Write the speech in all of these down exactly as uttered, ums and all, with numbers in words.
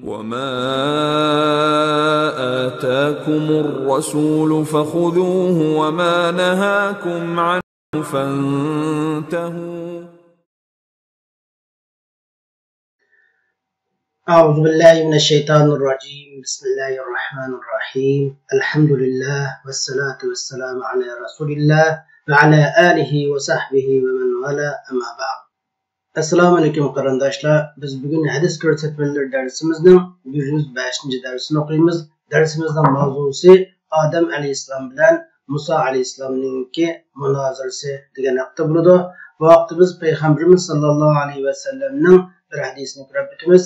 وما آتاكم الرسول فخذوه وما نهاكم عنه فانتهوا. أعوذ بالله من الشيطان الرجيم. بسم الله الرحمن الرحيم. الحمد لله والصلاة والسلام على رسول الله وعلى آله وصحبه ومن والاه. أما بعد. ئەسسالامۇ ئەلەيكۇم قېرىنداشلار. بىز بۈگۈن ھەدىس كۆرسەتمىلىرى دەرسىمىزنىڭ يۈز بەشىنچى دەرسىنى ئوقۇيمىز. دەرسىمىزنىڭ ماۋزۇسى ئادەم ئەلەيھىسسالام بىلەن مۇسا ئەلەيھىسسالامنىڭكى مۇنازىرىسى دېگەن ھەقتە بولىدۇ. بۇ ھەقتە بىز پەيغەمبىرىمىز ساللاللاھۇ ئەلەيھى ۋەسەللەمنىڭ بىر ھەدىسىنى كۆرۈپ ئۆتىمىز.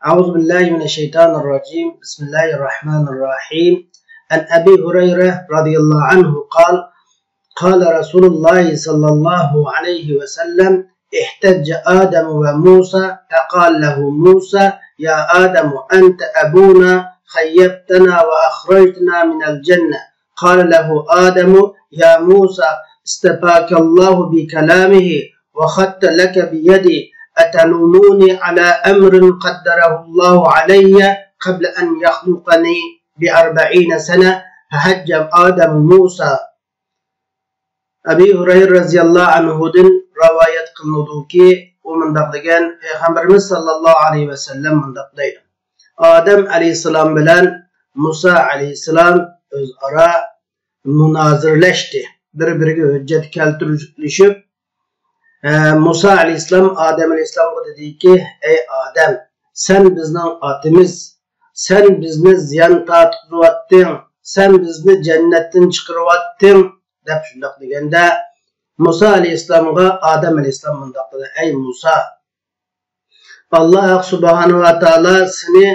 أعوذ بالله من الشيطان الرجيم. بسم الله الرحمن الرحيم. عن أبي هريرة رضي الله عنه قال، قال رسول الله صلى الله عليه وسلم، احتج آدم وموسى، فقال له موسى، يا آدم، أنت أبونا، خيبتنا وأخرجتنا من الجنة. قال له آدم، يا موسى، اصطفاك الله بكلامه، وخط لك بيده، أتلوموني على أمر قدره الله علي قبل أن يخلقني بأربعين سنة؟ فهج آدم موسى. ئەبى ھۇرەيرە رەزىياللاھۇ ئەنھۇدىن رىۋايەت قىلىنىدۇكى، ئۇ مۇنداق دېگەن، پەيغەمبىرىمىز ساللاللاھۇ ئەلەيھى ۋەسەللەم مۇنداق دەيدۇ: ئادەم ئەلەيھىسسالام بىلەن مۇسا ئەلەيھىسسالام ئۆزئارا مۇنازىرىلەشتى، بىر-بىرىگە ھۆججەت كەلتۈرۈشۈپ، ئە، مۇسا ئەلەيھىسسالام ئادەم ئەلەيھىسسالامغا دېدىكى، ئەي ئادەم، سەن بىزنىڭ ئاتىمىز، سەن بىزنى زىيان تارتقۇزۇۋاتتىڭ، سەن بىزنى جەننەتتىن چىقىرىۋاتتىڭ، دەپ شۇنداق دېگەندە، مۇسا ئەلەيھىسسالامغا ئادەم ئەلەيھىسسالام مۇنداق دېدى: ئەي مۇسا، ئاللاھ سۇبھانەھۇ ۋە تائالا سېنى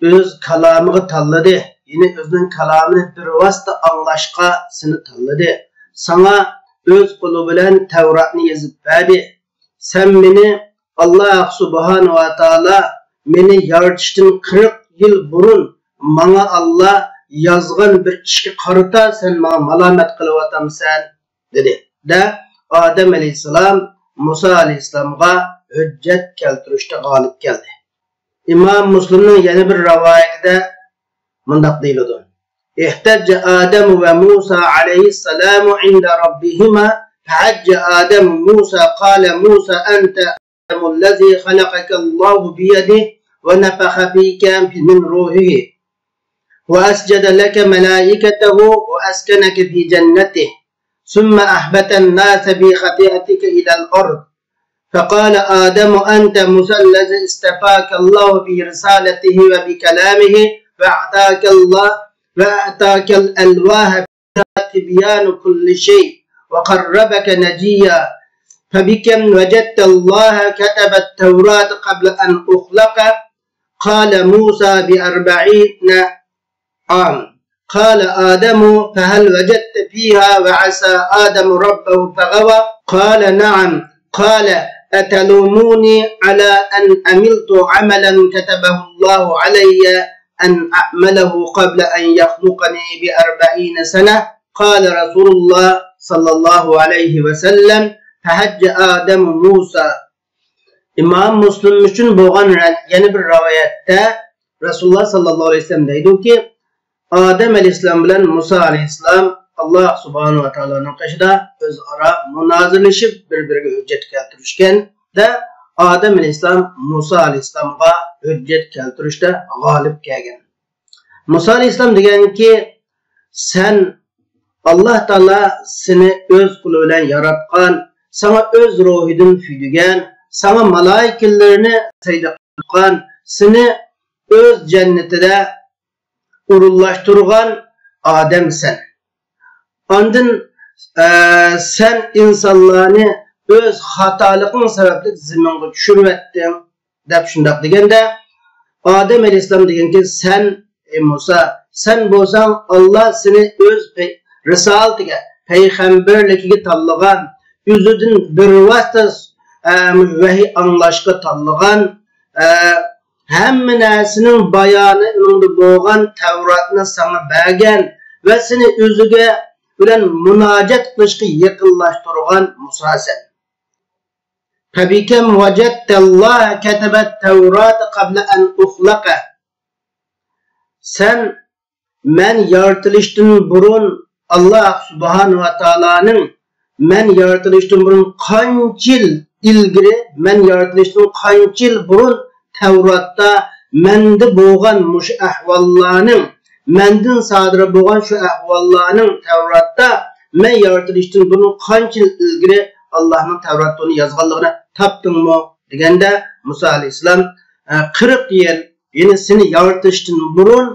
ئۆز كالامىغا تاللىدى، يەنى ئۆزىنىڭ كالامىنى بىۋاسىتە ئاڭلاشقا سېنى تاللىدى. ساڭا ئۆز قولى بىلەن تەۋراتنى يېزىپ بەردى. سەن مېنى، ئاللاھ سۇبھانەھۇ ۋە تائالا مېنى يارىتىشتىن قىرىق يىل بۇرۇن ماڭا ئاللاھ يازغان بىر ئىشقا قارىتا سەن ماڭا مالامەت قىلىۋاتامسەن؟ دېدى. دە، ئادەم ئەلەيھىسسالام مۇسا ئەلەيھىسسالامغا ھۆججەت كەلتۈرۈشتە غالىب كەلدى. ئىمام مۇسلىمنىڭ يەنە بىر رىۋايىتىدە مۇنداق دېيىلىدۇ: احتج آدم وموسى عليه السلام عند ربهما، فحج آدم موسى، قال موسى، أنت آدم الذي خلقك الله بيده ونفخ فيك من روحه وأسجد لك ملائكته وأسكنك في جنته، ثم أهبط الناس بخطيئتك إلى الأرض، فقال آدم، أنت موسى الذي اصطفاك الله برسالته وبكلامه، وأعطاك الله، وأعطاك الألواح فيها تبيان كل شيء، وقربك نجيا، فبكم وجدت الله كتب التوراة قبل أن أخلق؟ قال موسى، بأربعين عام. قال آدم، فهل وجدت فيها وعصى آدم ربه فغوى؟ قال نعم. قال، أتلوموني على أن عملت عملا كتبه الله علي أن أعمله قبل أن يخلقني بأربعين سنة؟ قال رسول الله صلى الله عليه وسلم، فحج آدم موسى. ئىمام مۇسلىم ئۈچۈن بولغان رە-، يەنە بىر رىۋايەتتە رەسۇلۇللاھ ساللاللاھۇ ئەلەيھى ۋەسەللەم دەيدۇكى، ئادەم ئەلەيھىسسالام بىلەن مۇسا ئەلەيھىسسالام ئاللاھ سۇبھانەھۇ ۋە تائالانىڭ قېشىدا ئۆزئارا مۇنازىرىلىشىپ، بىر-بىرىگە ھۆججەت كەلتۈرۈشكەندە، ئادەم ئەلەيھىسسالام مۇسا ئەلەيھىسسالامغا ھۆججەت كەلتۈرۈشتە غالىب كەلگەن. مۇسا ئەلەيھىسسالام دېگەنكى، سەن، ئاللاھ تائالا سېنى ئۆز قولى بىلەن ياراتقان، ساڭا ئۆز روھىدىن پۈيدۈگەن، ساڭا مالائىكىلىرىنى سەجدە قىلغان، سېنى ئۆز جەننىتىدە ئورۇنلاشتۇرغان ئادەمسەن. ئاندىن، ئە، سەن ئىنسانلارنى ئۆز خاتالىقىڭ سەۋەبلىك زېمىنغا چۈشۈرۈۋەتتىڭ، دەپ شۇنداق دېگەندە، ئادەم ئەلەيھىسسالام دېگەنكى، سەن، ئەي مۇسا، سەن بولساڭ ئاللاھ سېنى ئۆز پەي-، رىسالىتىگە، پەيغەمبەرلىكىگە تاللىغان، ئۆزىدىن بىۋاسىتە، ئە، ۋەھىي ئاڭلاشقا تاللىغان، ئە، ھەممە نەرسىنىڭ بايانى ئۇنىڭدا بولغان تەۋراتنى ساڭا بەرگەن ۋە سېنى ئۆزىگە بىلەن مۇناجات قىلىشقا يېقىنلاشتۇرغان مۇساسەن. فبكم وجدت الله كتب التوراة قبل أن أخلق. سەن مەن يارىتىلىشتىن بۇرۇن، ئاللا سۇبھانەھۇ ۋە تائالانىڭ مەن يارىتىلىشتىن بۇرۇن قانچە يىل ئىلگىرى، مەن يارىتىلىشتىن قانچە يىل بۇرۇن تەۋراتتا مەندە بولغان مۇشۇ ئەھۋاللارنىڭ، مەندىن سادىر بولغان شۇ ئەھۋاللارنىڭ تەۋراتتا مەن يارىتىلىشتىن بۇرۇن قانچە يىل ئىلگىرى ئاللانىڭ تەۋراتتا ئۇنى يازغانلىقىنى تاپتىڭمۇ؟ دېگەندە، مۇسا ئەلەيھىسسالام، ئە، قىرىق يىل، يەنى سېنى يارىتىشتىن بۇرۇن،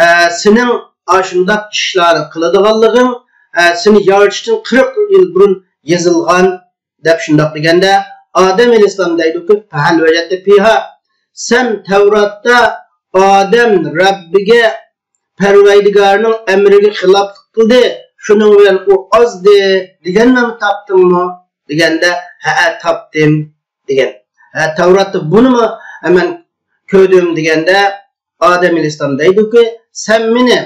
ئە، سېنىڭ ئاشۇنداق ئىشلارنى قىلىدىغانلىقىڭ، ئە، سېنى يارىتىشتىن قىرىق يىل بۇرۇن يېزىلغان، دەپ شۇنداق دېگەندە، ئادەم ئەلەيھىسسالام دەيدۇكى، فەھەل ۋەجەدتە فىھا، سەن تەۋراتتا ئادەم رەببىگە، پەرۋەردىگارنىڭ ئەمرىگە خىلاپلىق قىلدى، شۇنىڭ بىلەن ئۇ ئازدى، دېگەننى تاپتىڭمۇ؟ دېگەندە، ھەئە، تاپتىم، دېگەن. ھە، تەۋراتتا بۇنىمۇ مەن كۆردۈم، دېگەندە، ئادەم ئەلەيھىسسالام دەيدۇكى، سەن مېنى،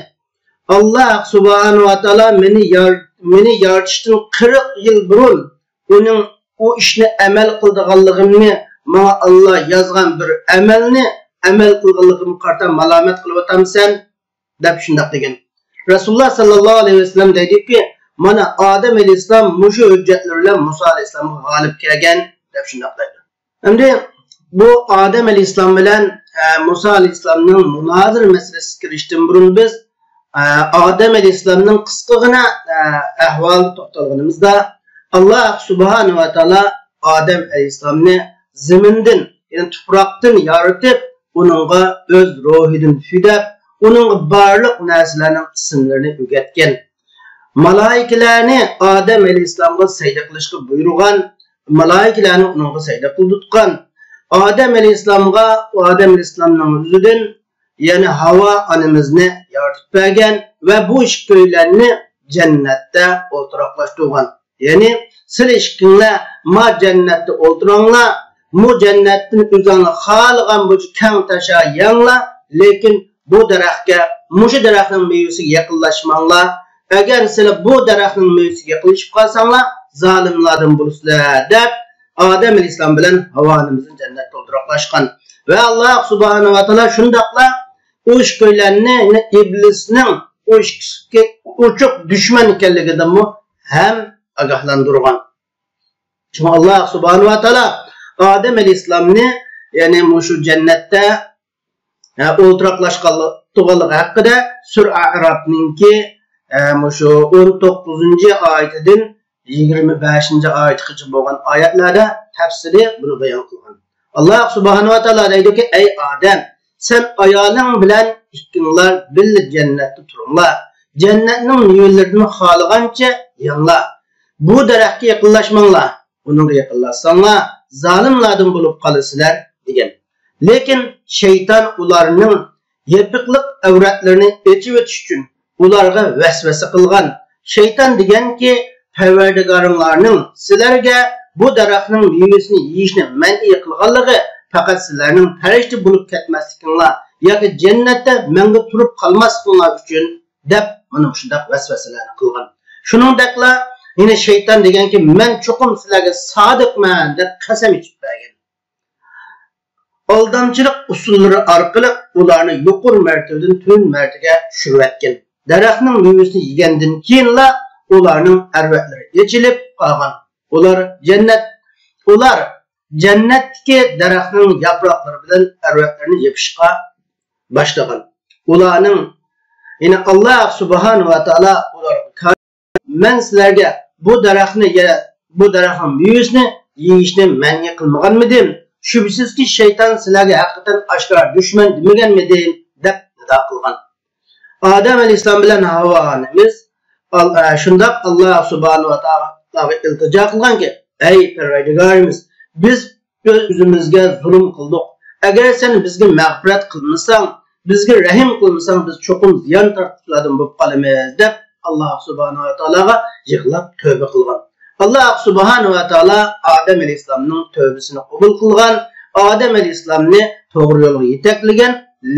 ئاللا سۇبھانەھۇ ۋە تائالا مېنى يار-، مېنى يارىتىشتىن قىرىق يىل بۇرۇن ئۇنىڭ ئۇ ئىشنى ئەمەل قىلىدىغانلىقىمنى، ماڭا ئاللا يازغان بىر ئەمەلنى ئەمەل قىلغانلىقىمغا قارىتا مالامەت قىلىۋاتامسەن؟ دەپ شۇنداق دېگەن. رەسۇلۇللا ساللاللاھۇ ئەلەيھى ۋەسەللەم دەيدۇكى، مانا ئادەم ئەلەيھىسسالام مۇشۇ ھۆججەتلىرى بىلەن مۇسا ئەلەيھىسسالامغا غالىب كەلگەن، دەپ شۇنداق دەيدۇ. ئەمدى بۇ ئادەم ئەلەيھىسسالام بىلەن، ئە، مۇسا ئەلەيھىسسالامنىڭ مۇنازىرە مەسىلىسىگە كىرىشتىن بۇرۇن بىز، ئە، ئادەم ئەلەيھىسسالامنىڭ قىسقىغىنا، ئە، ئەھۋالىغا توختالغىنىمىزدا، ئاللا سۇبھانەھۇ ۋە تائالا ئادەم ئەلەيھىسسالامنى زېمىندىن، يەنى تۇپراقتىن يارىتىپ، ئۇنىڭغا ئۆز روھىدىن پۈدەپ، ئۇنىڭغا بارلىق نەرسىلەرنىڭ ئىسىملىرىنى ئۆگەتكەن. مالائىكىلەرنى ئادەم ئەلەيھىسسالامغا سەجدە قىلىشقا بۇيرۇغان، مالائىكىلەرنى ئۇنىڭغا سەجدە قىلدۇرتقان. ئادەم ئەلەيھىسسالامغا، ئادەم ئەلەيھىسسالامنىڭ يۈزىدىن، يەنى ھاۋا ئانىمىزنى يارىتىپ بەرگەن ۋە بۇ ئىككىيلەننى جەننەتتە ئولتۇراقلاشتۇرغان. يەنى، سىلەر ئىككىڭلار ما جەننەتتە ئولتۇرۇڭلار، مۇ جەننەتتىن ئۆزۈڭلار خالىغان بويىچە كەڭ تاشا يەڭلار، لېكىن بۇ دەرەخكە، مۇشۇ دەرەخنىڭ مېۋىسىگە يېقىنلاشماڭلار. ئەگەر سىلەر بۇ دەرەخنىڭ مېۋىسىگە يېقىنلىشىپ قالساڭلار، زالىملاردىن بولىسىلەر، دەپ ئادەم ئەلەيھىسسالام بىلەن ھاۋا ئانىمىزنى جەننەتتە ئولتۇراقلاشقان. ۋە ئاللا سۇبھانەھۇ ۋە تائالا شۇنداقلا ئۇ ئىككىيلەننى، يەنى ئىبلىسنىڭ ئۇ ئىككىسى ئوچۇق دۈشمەن ئىكەنلىكىدىنمۇ ھەم ئاگاھلاندۇرغان. شۇڭا ئاللا سۇبھانەھۇ ۋە تائالا ئادەم ئەلەيھىسسالامنى، يەنى مۇشۇ جەننەتتە، ئە، ئولتۇراقلاشقانلىقى ھەققىدە سۈرە ئەئراپنىڭكى، ئە، مۇشۇ ئون توققۇزىنچى ئايىتىدىن يىگىرمە بەشىنچى ئايەتكىچە بولغان ئايەتلەردە تەپسىلىي بۇنى بايان قىلغان. ئاللا سۇبھانەھۇ ۋە تائالا دەيدۇكى، ئەي ئادەم، سەن ئايالىڭ بىلەن ئىككىڭلار بىللە جەننەتتە تۇرۇڭلار. جەننەتنىڭ مېۋىلىرىدىن خالىغانچە يەڭلار. بۇ دەرەخكە يېقىنلاشماڭلار. ئۇنىڭغا يېقىنلاشساڭلار، زالىملاردىن بولۇپ قالىسىلەر، دېگەن. لېكىن شەيتان ئۇلارنىڭ يېپىقلىق ئەۋرەتلىرىنى ئېچىۋېتىش ئۈچۈن ئۇلارغا ۋەسۋەسە قىلغان. شەيتان دېگەنكى، پەرۋەردىگارىڭلارنىڭ سىلەرگە بۇ دەرەخنىڭ مېۋىسىنى يېيىشنى مەنئى قىلغانلىقى پەقەت سىلەرنىڭ پەرىشتە بولۇپ كەتمەسلىكىڭلار ياكى جەننەتتە مەڭگۈ تۇرۇپ قالماسلىقىڭلار ئۈچۈن، دەپ مانا مۇشۇنداق ۋەسۋەسىلەرنى قىلغان. شۇنىڭدەكلا يەنە شەيتان دېگەنكى، مەن چوقۇم سىلەرگە سادىقمەن، دەپ قەسەم ئېچىپ بەرگەن. ئالدامچىلىق ئۇسۇللىرى ئارقىلىق ئۇلارنى يۇقىرى مەرتىۋىدىن تۆۋەن مەرتىۋىگە چۈشۈرۈۋەتكەن. دەرەخنىڭ مېۋىسىنى يېگەندىن كېيىنلا ئۇلارنىڭ ئەرۋەتلىرى ئېچىلىپ قالغان. ئۇلار جەننەت، ئۇلار جەننەتتىكى دەرەخنىڭ ياپراقلىرى بىلەن ئەرۋەتلىرىنى يېپىشقا باشلىغان. ئۇلارنىڭ، يەنى ئاللا سۇبھانەھۇ ۋە تائالا ئۇلارغا، مەن سىلەرگە بۇ دەرەخنى، يە-، بۇ دەرەخنىڭ مېۋىسىنى يېيىشنى مەنئى قىلمىغانمىدىم؟ شۈبھىسىزكى، شەيتان سىلەرگە ھەقىقەتەن ئاشكارا دۈشمەن دېمىگەنمىدىم؟ دەپ نىدا قىلغان. ئادەم ئەلەيھىسسالام بىلەن ھاۋا ئانىمىز، ئال-، ئە، شۇنداق ئاللا سۇبھانەھۇ ۋە تائالاغا ئىلتىجا قىلغانكى، ئەي پەرۋەردىگارىمىز، بىز ئۆز-ئۆزىمىزگە زۇلۇم قىلدۇق. ئەگەر سەن بىزگە مەغپىرەت قىلمىساڭ، بىزگە رەھىم قىلمىساڭ، بىز چوقۇم زىيان تارتقۇچىلاردىن بولۇپ قالىمىز، دەپ ئاللا سۇبھانەھۇ ۋە تائالاغا يىغلاپ تۆبە قىلغان. ئاللا سۇبھانەھۇ ۋە تائالا ئادەم ئەلەيھىسسالامنىڭ تۆبىسىنى قوبۇل قىلغان، ئادەم ئەلەيھىسسالامنى توغرا يولغا يېتەكلىگەن،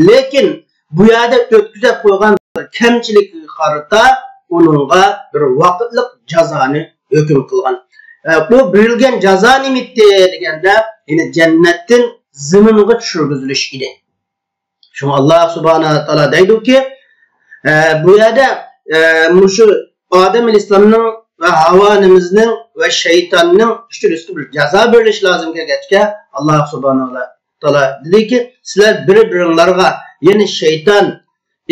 لېكىن بۇ يەردە ئۆتكۈزۈپ قويغان بىر كەمچىلىكىگە قارىتا ئۇنىڭغا بىر ۋاقىتلىق جازانى ھۆكۈم قىلغان. ئە، بۇ بېرىلگەن جازا نېمىتتى دېگەندە، يەنى جەننەتتىن زېمىنغا چۈشۈرگۈزۈلۈش ئىدى. شۇڭا ئاللا سۇبھانەھۇ ۋە تائالا دەيدۇكى، ئە، بۇ يەردە، ئە، مۇشۇ ئادەم ئەلەيھىسسالامنىڭ ۋە ھاۋا ئانىمىزنىڭ ۋە شەيتاننىڭ ئۈچىلىسىگە بىر جازا بېرىلىشى لازىم كەلگەچكە، ئاللا سۇبھانەھۇ ۋە تائالا دېدىكى، سىلەر بىر-بىرىڭلارغا، يەنى شەيتان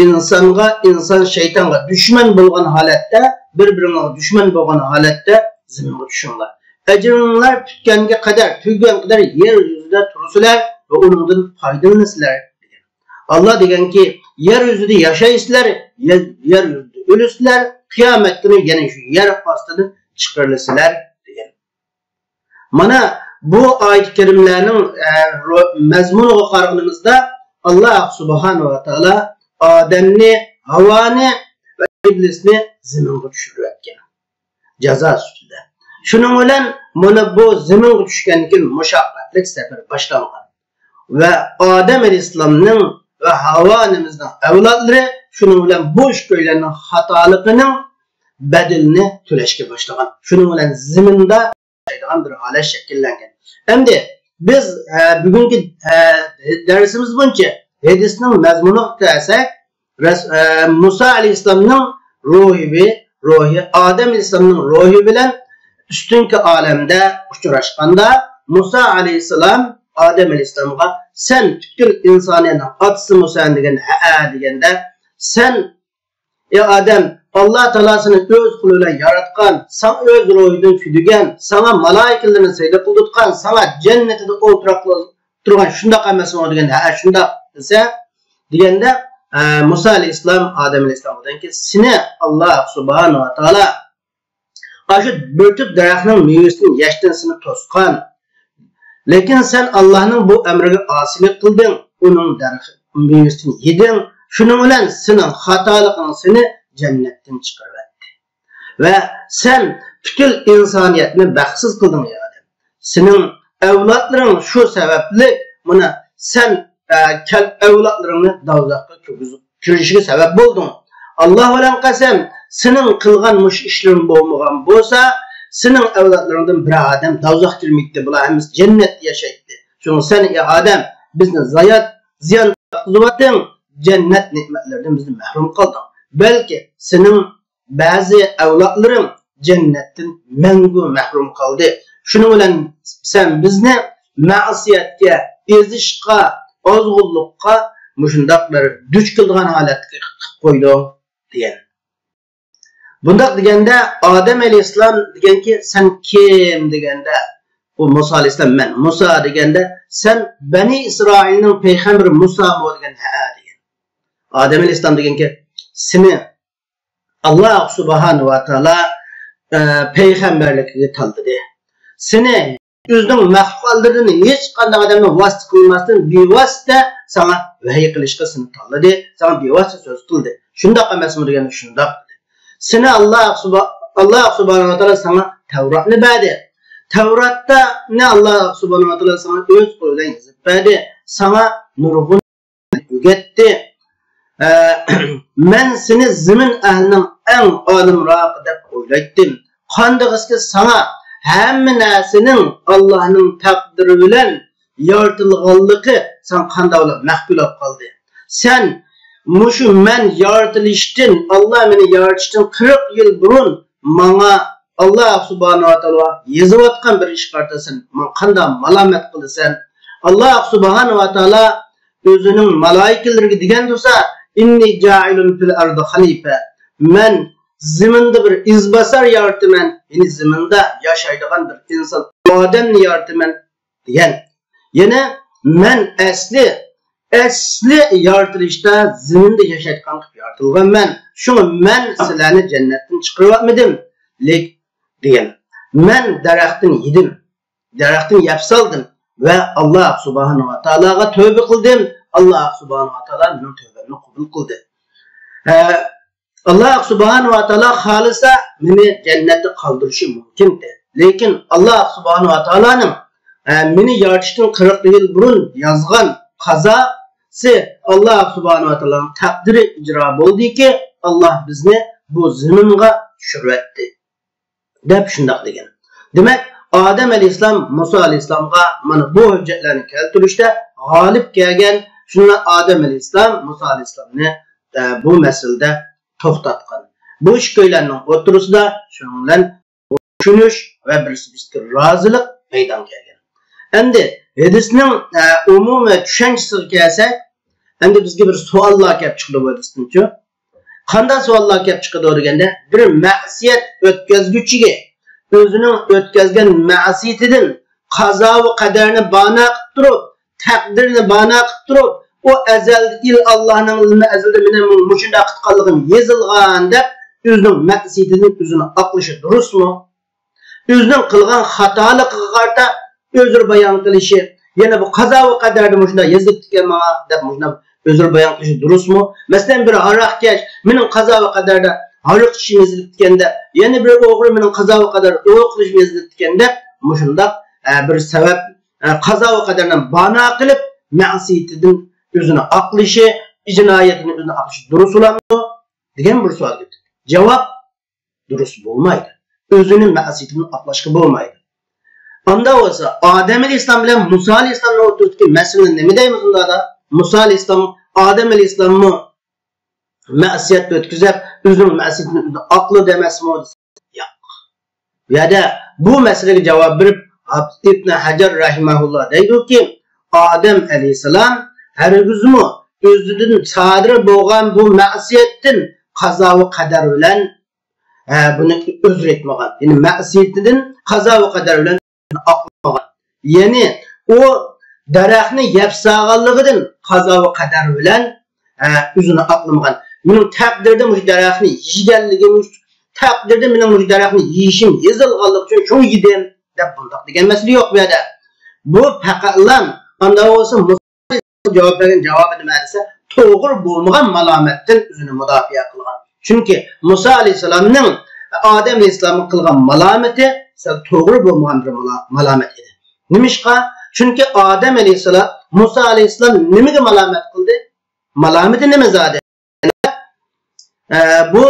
ئىنسانغا، ئىنسان شەيتانغا دۈشمەن بولغان ھالەتتە، بىر-بىرىڭلارغا دۈشمەن بولغان ھالەتتە زېمىنغا چۈشۈڭلار. ئەجرىڭلار پۈتكەنگە قەدەر، تۈگىگەن قەدەر يەر يۈزىدە تۇرىسىلەر ۋە ئۇنىڭدىن پايدىلىنىسىلەر، دېگەن. ئاللا دېگەنكى، يەر يۈزىدە ياشايسىلەر، يەر، يەر يۈزىدە ئۆلىسىلەر، قىيامەت كۈنى يەنە شۇ يەر ئاستىدىن چىقىرىلىسىلەر، دېگەن. مانا بۇ ئايەت كەرىملەرنىڭ، ئە، رو-، مەزمۇنىغا قارىغىنىمىزدا، ئاللا سۇبھانەھۇ ۋە تائالا ئادەمنى، ھاۋانى ۋە ئىبلىسنى زېمىنغا چۈشۈرۈۋەتكەن. جازا سۈپىتىدە. شۇنىڭ بىلەن مانا بۇ زېمىنغا چۈشكەندىن كېيىن مۇشەققەتلىك سەپەر باشلانغان. ۋە ئادەم ئەلەيھىسسالامنىڭ ۋە ھاۋا ئانىمىزنىڭ ئەۋلادلىرى شۇنىڭ بىلەن بۇ ئىككىيلەننىڭ خاتالىقىنىڭ بەدىلىنى تۆلەشكە باشلىغان. شۇنىڭ بىلەن زېمىندا ياشايدىغان بىر ھالەت شەكىللەنگەن. ئەمدى بىز، ئە، بۈگۈنكى، ئە، دەرسىمىز بويىچە ھەدىسنىڭ مەزمۇنىغا كەلسەك، رەس-، ئە، مۇسا ئەلەيھىسسالامنىڭ روھى، روھى، ئادەم ئەلەيھىسسالامنىڭ روھى بىلەن ئۈستۈنكى ئالەمدە ئۇچراشقاندا، مۇسا ئەلەيھىسسالام ئادەم ئەلەيھىسسالامغا، سەن پۈتكۈل ئىنسانىيەتنىڭ ئاتىسىمۇ سەن دېگەندە، ھەئە دېگەندە، سەن ئى ئادەم، ئاللا تائالا سېنى ئۆز قولى بىلەن ياراتقان، ساڭا ئۆز روھىدىن كۈدۈگەن، ساڭا مالائىكىلىرىنى سەجدە قىلدۇرتقان، ساڭا جەننىتىدە ئولتۇراقلىق تۇرغان، شۇنداق ئەمەسمۇ دېگەن، ھە، شۇنداق دېسە، دېگەندە، ئە، مۇسا ئەلەيھىسسالام ئادەم ئەلەيھىسسالامغا دېگەنكى، سېنى ئاللا سۇبھانەھۇ ۋە تائالا ئاشۇ بىر تۈپ دەرەخنىڭ مېۋىسىنى يەشتىن سېنى توسقان. لېكىن سەن ئاللانىڭ بۇ ئەمرىگە ئاسىيلىق قىلدىڭ، ئۇنىڭ دەرىخى، مېۋىسىنى يېدىڭ. شۇنىڭ بىلەن سېنىڭ خاتالىقىڭ سېنى جەننەتتىن چىقىرىۋەتتى. ۋە سەن پۈتۈن ئىنسانىيەتنى بەختسىز قىلدىڭ، ئى ئادەم. سېنىڭ ئەۋلادلىرىڭ شۇ سەۋەبلىك، مانا، سەن، ئە، كەل-، ئەۋلادلىرىڭنى دوزاخقا كىرگۈزۈپ كىرىشىگە سەۋەب بولدۇڭ. ئاللا بىلەن قەسەم، سېنىڭ قىلغان مۇشۇ ئىشلىرىڭ بولمىغان بولسا، سېنىڭ ئەۋلادلىرىڭدىن بىر ئادەم دوزاخ كىرمەيتتى، بۇلار ھەممىسى جەننەتتە ياشايتتى. شۇڭا سەن، ئى ئادەم، بىزنى زايات، زىيان تارتقۇزۇۋاتتىڭ، جەننەت نېمەتلىرىدىن بىزنى مەھرۇم قىلدىڭ. بەلكى سېنىڭ بەزى ئەۋلادلىرىڭ جەننەتتىن مەڭگۈ مەھرۇم قالدى. شۇنىڭ بىلەن سەن بىزنى مەسىيەتكە، ئېزىشقا، ئازغۇنلۇققا مۇشۇنداق بىر دۇچ كېلىدىغان ھالەتكە قىلىپ قويدۇڭ، دېگەن. بۇنداق دېگەندە ئادەم ئەلەيھىسسالام دېگەنكى، سەن كىم دېگەندە، ئۇ مۇسا ئەلەيھىسسالام، مەن مۇسا دېگەندە، سەن بەنى ئىسرائىلنىڭ پەيغەمبىرى مۇسامۇ دېگەن، ھە دېگەن. ئادەم ئەلەيھىسسالام دېگەنكى، سېنى ئاللا سۇبھانەھۇ ۋە تائالا، ئە، پەيغەمبەرلىكىگە تاللىدى. سېنى ئۆزىنىڭ مەخلۇقاتلىرىدىن ھېچقانداق ئادەمنى ۋاسىتە قىلماستىن بىۋاسىتە ساڭا ۋەھىي قىلىشقا سېنى تاللىدى، ساڭا بىۋاسىتە سۆز قىلدى. شۇنداق ئەمەسمۇ دېگەندە شۇنداق دېدى. سېنى ئاللا سۇبھا-، ئاللا سۇبھانەھۇ ۋە تائالا ساڭا تەۋراتنى بەردى. تەۋراتنى ئاللا سۇبھانەھۇ ۋە تائالا ساڭا ئۆز قولى بىلەن يېزىپ بەردى. ساڭا نۇرغۇن ئۆگەتتى. ئە، مەن سېنى زېمىن ئەھلىنىڭ ئەڭ ئالىمراقى دەپ ئويلايتتىم. قاندىغىسكى ساڭا ھەممە نەرسىنىڭ ئاللانىڭ تەقدىرى بىلەن يارىتىلغانلىقى ساڭا قانداق بولۇپ مەخپىي بولۇپ قالدى؟ سەن مۇشۇ مەن يارىتىلىشتىن، ئاللا مېنى يارىتىشتىن قىرىق يىل بۇرۇن ماڭا ئاللا سۇبھانەھۇ ۋە تائالا يېزىۋاتقان بىر ئىشقا قارىتا سەن ماڭا قانداق مالامەت قىلىسەن؟ ئاللا سۇبھانەھۇ ۋە تائالا ئۆزىنىڭ مالائىكىلىرىگە دېگەن تۇرسا، «ئىننى جائىلۇن فىل ئەرزى خەلىپە.» مەن زېمىندا بىر ئىزباسار يارىتىمەن، يەنى زېمىندا ياشايدىغان بىر ئىنسان، ئادەمنى يارىتىمەن، دېگەن. يەنە مەن ئەسلى، ئەسلى يارىتىلىشتا زېمىندا ياشايدىغان قىلىپ يارىتىلغانمەن. شۇڭا مەن سىلەرنى جەننەتتىن چىقىرىۋەتمىدىم، لېك، دېگەن. مەن دەرەختىن يېدىم، دەرەختىن يەپ سالدىم ۋە ئاللا سۇبھانەھۇ ۋە تائالاغا تۆۋبە قىلدىم. ئاللا سۇبھانەھۇ ۋە تائالا مېنىڭ تۆۋبەمنى قوبۇل قىلدى. ئە، ئاللا سۇبھانەھۇ ۋە تائالا خالىسا مېنى جەننەتتە قالدۇرۇشى مۇمكىن ئىدى. لېكىن ئاللا سۇبھانەھۇ ۋە تائالانىڭ، ئە، مېنى يارىتىشتىن قىرىق يىل بۇرۇن يازغان قازاسى، ئاللا سۇبھانەھۇ ۋە تائالانىڭ تەقدىرى ئىجرا بولدىكى، ئاللا بىزنى بۇ زېمىنغا چۈشۈرۈۋەتتى، دەپ شۇنداق دېگەن. دېمەك، ئادەم ئەلەيھىسسالام مۇسا ئەلەيھىسسالامغا مانا بۇ ھۆججەتلەرنى كەلتۈرۈشتە غالىب كەلگەن شۇنىڭ بىلەن ئادەم ئەلەيھىسسالام مۇسا ئەلەيھىسسالامنى، ئە، بۇ مەسىلىدە توختاتقان. بۇ ئىككىيلەننىڭ ئوتتۇرىسىدا شۇنىڭ بىلەن چۈشىنىش ۋە بىرسى بىرسىگە رازىلىق مەيدانغا كەلگەن. ئەمدى ھەدىسنىڭ، ئە، ئومۇمىي چۈشەنچىسىگە كەلسەك، ئەمدى بىزگە بىر سوئاللار كەپ چىقىدۇ بۇ ھەدىستىنچۇ. قانداق سوئاللار كەپ چىقىدۇ دېگەندە، بىر مەسىيەت ئۆتكەزگۈچىگە ئۆزىنىڭ ئۆتكەزگەن مەسىيىتىدىن قازا ۋە قەدەرنى بانا قىلىپ تۇرۇپ، تەقدىرنى بانا قىلىپ تۇرۇپ، ئۇ ئەزەلدە ئىل ئاللانىڭ ئىلمى ئەزەلدە مېنىڭ مۇشۇنداق قىلغانلىقىم يېزىلغان دەپ ئۆزىنىڭ مەسىيىتىدىن ئۆزىنى ئاقلىشى دۇرۇسمۇ؟ ئۆزىنىڭ قىلغان خاتالىقىغا قارىتا ئۆزرە بايان قىلىشى، يەنە بۇ قازا ۋە قەدەردە مۇشۇنداق يېزىلىپتىكەن ماڭا دەپ مۇشۇنداق ئۆزرە بايان قىلىشى دۇرۇسمۇ؟ مەسىلەن، بىر ھاراقكەش مېنىڭ قازا ۋە قەدەردە ھاراق ئىچىشىم يېزىلىپتىكەن دەپ، يەنە بىر ئوغرى مېنىڭ قازا ۋە قەدەردە ئوغرىلىق قىلىشىم يېزىلىپتىكەن دەپ مۇشۇنداق، ئە، بىر سەۋەب، ئە، قازا ۋە قەدەرنى بانا قىلىپ مەسىيىتىدىن ئۆزىنى ئاقلىشى، جىنايەتتىن ئۆزىنى ئاقلىشى دۇرۇس بولامدۇ دېگەن بىر سوئال كەلدى. جاۋاب، دۇرۇس بولمايدۇ. ئۆزىنى مەسىيىتىدىن ئاقلاشقا بولمايدۇ. ئاندا بولسا ئادەم ئەلەيھىسسالام بىلەن مۇسا ئەلەيھىسسالامنىڭ ئوتتۇرىسىدىكى مەسىلىنى نېمە دەيمىز ئۇندا؟ مۇسا ئەلەيھىسسالام، ئادەم ئەلەيھىسسالاممۇ مەسىيەت ئۆتكۈزۈپ، ئۆزىنىڭ مەسىيىتىنى ئۆزى ئاقلىدى ئەمەسمۇ؟ ياق. بۇ يەردە بۇ مەسىلىگە جاۋاب بېرىپ، ھافىز ئىبن ھەجەر رەھىمەھۇللا دەيدۇكى، ئادەم ئەلەيھىسسالام ھەرگىزمۇ ئۆزىدىن سادىر بولغان بۇ مەسىيەتتىن قازا ۋە قەدەر بىلەن، ھە، بۇنى ئۆزرەتمىغان. يەنى مەسىيىتىدىن قازا ۋە قەدەر بىلەن ئاقلىمىغان. يەنى ئۇ دەرەخنى يەپ سالغانلىقىدىن قازا ۋە قەدەر بىلەن، ھە، ئۆزىنى ئاقلىمىغان. مېنىڭ تەقدىردە مۇشۇ دەرەخنى يېگەنلىكىم، تەقدىردە مېنىڭ مۇشۇ دەرەخنى يېيىشىم يېزىلغانلىقى ئۈچۈن شۇڭا يېدىم دەپ بۇنداق دېگەن مەسىلە يوق بۇ يەردە. بۇ پەقەتلا ئاندا بولسا جاۋاب بەرگەن جاۋابى نېمە دېسە، توغرا بولمىغان مالامەتتىن ئۆزىنى مۇداپىئە قىلغان. چۈنكى مۇسا ئەلەيھىسسالامنىڭ ئادەم ئەلەيھىسسالامغا قىلغان مالامىتى سەل توغرا بولمىغان بىر مالا-، مالامەت ئىدى. نېمىشقا؟ چۈنكى ئادەم ئەلەيھىسسالام، مۇسا ئەلەيھىسسالام نېمىگە مالامەت قىلدى؟ مالامىتى نېمە زادى؟ ئە، بۇ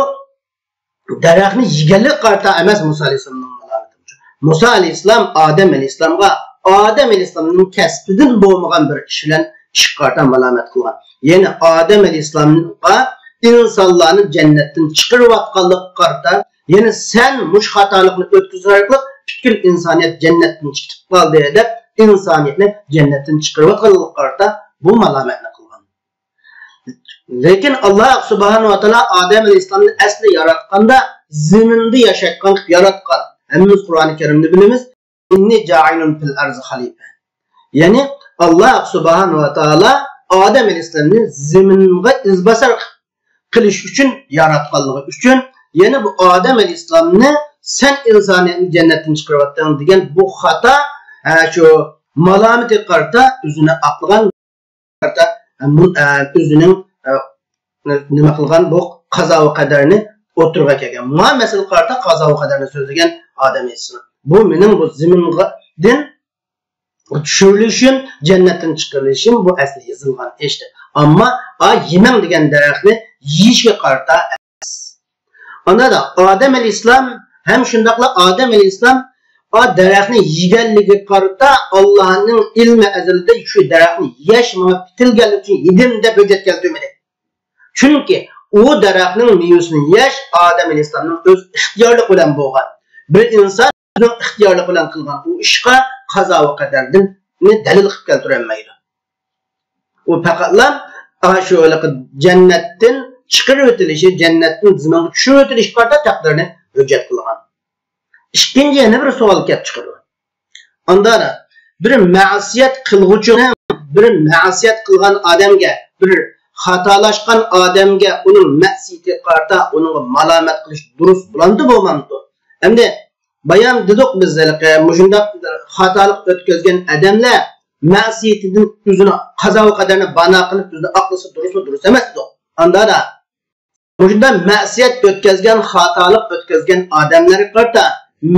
دەرەخنى يېگەنلىككە قارىتا ئەمەس مۇسا ئەلەيھىسسالامنىڭ مالامىتى. مۇسا ئەلەيھىسسالام ئادەم ئەلەيھىسسالامغا ئادەم ئەلەيھىسسالامنىڭ كەسپىدىن بولمىغان بىر ئىش بىلەن، ئىشقا قارىتا مالامەت قىلغان. يەنى ئادەم ئەلەيھىسسالامغا ئىنسانلارنى جەننەتتىن چىقىرىۋاتقانلىققا قارىتا، يەنى سەن مۇشۇ خاتالىقنى ئۆتكۈزگەن ئارقىلىق پۈتكۈل ئىنسانىيەت جەننەتتىن چىقىپ قالدى دەپ، ئىنسانىيەتنى جەننەتتىن چىقىرىۋاتقانلىققا قارىتا بۇ مالامەتنى قىلغان. لېكىن ئاللا سۇبھانەھۇ ۋە تائالا ئادەم ئەلەيھىسسالامنى ئەسلى ياراتقاندا زېمىندا ياشايدىغان قىلىپ ياراتقان. ھەممىمىز قۇرئانى كەرىمنى بىلىمىز. «ئىننى جائىلۇن فىل ئەرزى خەلىپە.» يەنى ئاللا سۇبھانەھۇ ۋە تائالا ئادەم ئەلەيھىسسالامنى زېمىنغا ئىزباسار قىلىش ئۈچۈن ياراتقانلىقى ئۈچۈن، يەنى بۇ ئادەم ئەلەيھىسسالامنى سەن ئىنسانىيەتنى جەننەتتىن چىقىرىۋەتتىڭ دېگەن بۇ خاتا، ھە، شۇ مالامىتىگە قارىتا ئۆزىنى ئاقلىغان، قارىتا، ئە، مۇ-، ئە، ئۆزىنىڭ، ئە، نېمە قىلغان بۇ قازا ۋە قەدەرنى ئوتتۇرىغا كەلگەن. مانا مەسىلىگە قارىتا قازا ۋە قەدەرنى سۆزلىگەن ئادەم ئەلەيھىسسالام. بۇ مېنىڭ بۇ زېمىندىن چۈشۈرۈلۈشۈم، جەننەتتىن چىقىرىلىشىم بۇ ئەسلى يېزىلغان ئىش. ئەمما ئا يېمەڭ دېگەن دەرەخنى يېيىشكە قارىتا ئەمەس. ئاندادا ئادەم ئەلەيھىسسالام ھەم شۇنداقلا ئادەم ئەلەيھىسسالام ئا دەرەخنى يېگەنلىكىگە قارىتا ئاللانىڭ ئىلمى ئەزەلدە شۇ دەرەخنى يەش ماڭا پېتىلگەنلىكى ئۈچۈن يېدىم دەپ ھۆججەت كەلتۈرمىدى. چۈنكى ئۇ دەرەخنىڭ مېۋىسىنى يەش ئادەم ئەلەيھىسسالامنىڭ ئۆز ئىختىيارلىقى بىلەن بولغان. بىر ئىنسان ئۆزىنىڭ ئىختىيارلىقى بىلەن قىلغان ئۇ ئىشقا قازا ۋە قەدەردىن دەلىل قىلىپ كەلتۈرەلمەيدۇ. ئۇ پەقەتلا ئاشۇ ھېلىقى جەننەتتىن چىقىرىۋېتىلىشى، جەننەتتىن زېمىنغا چۈشۈرۈۋېتىلىشىگە قارىتا تەقدىرنى ھۆججەت قىلغان. ئىككىنچى يەنە بىر سوئال كەپ چىقىدۇ. ئاندا بىر مەسىيەت قىلغۇچىنىڭ، بىر مەسىيەت قىلغان ئادەمگە، بىر خاتالاشقان ئادەمگە ئۇنىڭ مەسىيىتىگە قارىتا ئۇنىڭغا مالامەت قىلىش دۇرۇس بولامدۇ، بولمامدۇ؟ ئەمدى بايام دېدۇق بىز ھېلىقى مۇشۇنداق خاتالىق ئۆتكۈزگەن ئادەملەر مەسىيىتىدىن ئۆزىنى قازا ۋە قەدەرنى بانا قىلىپ ئۆزىنى ئاقلىسا دۇرۇسمۇ دۇرۇس ئەمەس دېدۇق. ئاندا مۇشۇنداق مەسىيەت ئۆتكۈزگەن، خاتالىق ئۆتكۈزگەن ئادەملەرگە قارىتا،